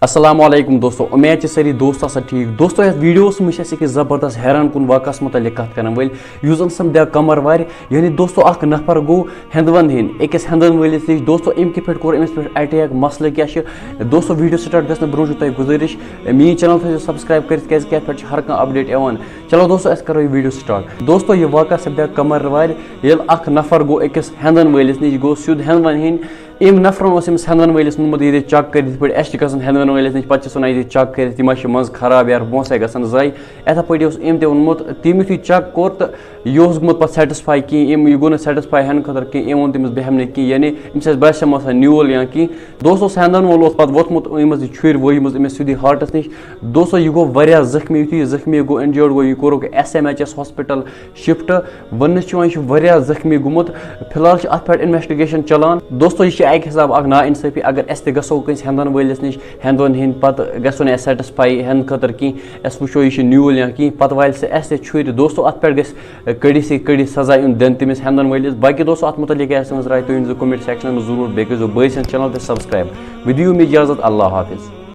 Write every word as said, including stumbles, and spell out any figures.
السلام علیکم دوستو، امید چھِ سٲری دوست آسان ٹھیٖک۔ دوستو، یتھ ویڈیوس منٛز چھِ أسۍ أکِس زبردست حیران کُن واقعس متعلق کتھ کرن وٲلۍ، یُس زن سپدیو کمر وارِ۔ یعنی دوستو، اکھ نفر گوٚو ہٮ۪نٛدوَن ہِنٛدۍ أکِس ہٮ۪نٛدن وٲلِس نِش۔ دوستو، أمۍ کِتھ پٲٹھۍ کوٚر أمِس پٮ۪ٹھ اٹیک، مسلہٕ کیٛاہ چھِ؟ دوستو، ویڈیو سٹارٹ گژھنہٕ برونٛہہ چھُ تۄہہِ گُزٲرِش، میٛٲنۍ چینل تھٲیزیو سبسکرایب کٔرِتھ، کیٛازِ کہِ اتھ پٮ۪ٹھ چھِ ہر کانٛہہ اپڈیٹ یِوان۔ چلو دوستو، أسۍ کرو یہِ ویڈیو سٹارٹ۔ دوستو، یہِ واقعہ سپدیو کمر وارِ، ییٚلہِ اکھ نفر گوٚو أکِس ہٮ۪نٛدن وٲلِس نِش، گوٚو سیوٚد ہٮ۪نٛدوَن ہِنٛدۍ۔ أمۍ نفرن اوس أمِس ہٮ۪نٛدن وٲلِس ووٚنمُت، ییٚتہِ چیک کٔرِتھ، یِتھ پٲٹھۍ اَسہِ چھِ گژھان ہٮ۪نٛدن وٲلِس نِش، پَتہٕ چھِس وَنان، ییٚتہِ چیک کٔرِتھ، یہِ ما چھِ منٛز خراب یا پونٛسَے گژھان ضایع۔ یِتھَے پٲٹھۍ اوس أمۍ تہِ ووٚنمُت، تٔمۍ یُتھُے چیک کوٚر تہٕ یہِ اوس گوٚمُت پَتہٕ سیٹٕسفاے کِہیٖنۍ، أمۍ، یہِ گوٚو نہٕ سیٹٕسفاے ہٮ۪نہٕ خٲطرٕ کِہیٖنۍ، أمۍ ووٚن تٔمِس، بہٕ ہٮ۪مہٕ نہٕ کِہیٖنۍ، یعنی أمِس آسہِ باسیومُت آسان نیوٗل یا کینٛہہ۔ دوستو، سُہ ہٮ۪نٛدن وول اوس پَتہٕ ووٚتھمُت، أمِس یہِ چھُرۍ وٲجمٕژ أمِس سیوٚدُے ہارٹَس نِش۔ دوستو، یہِ گوٚو واریاہ زخمی، یُتھُے یہِ زخمی گوٚو، اِنجٲرڈ گوٚو، یہِ کوٚرُکھ S M H S hospital shift. وننہٕ چھُ یِوان، یہِ چھُ واریاہ زخمی گوٚمُت۔ فی الحال چھِ اَتھ پٮ۪ٹھ انویسٹیگیشن چلان۔ دوستو، یہِ چھِ اَکہِ حسابہٕ اَکھ نااِنصٲفی، اگر أسۍ تہِ گژھو کٲنٛسہِ ہٮ۪نٛدن وٲلِس نِش، ہٮ۪نٛدن ہِنٛدۍ، پتہٕ گژھو نہٕ اَسہِ سیٹٕسفاے ہٮ۪نہٕ خٲطرٕ کینٛہہ، أسۍ وٕچھو یہِ چھُ نیوٗل یا کینٛہہ، پتہٕ والہِ سُہ اَسہِ تہِ چھُرِ۔ دوستو، اَتھ پٮ۪ٹھ گژھِ کٔڑِتھ سے کٔڑِتھ سزا یُن دِنہٕ تٔمِس ہٮ۪نٛدن وٲلِس۔ باقٕے دوستو، اَتھ مُتعلِق آسہِ تُہٕنٛز راے، تُہۍ ؤنۍزیو کمنٹ سیکشنس منٛز ضروٗر، بیٚیہِ کٔرۍزیو بٲے سٕنٛز چینل تہِ سبسکرایب۔ وِدِ یِیِو مےٚ اجازت، اللہ حافظ۔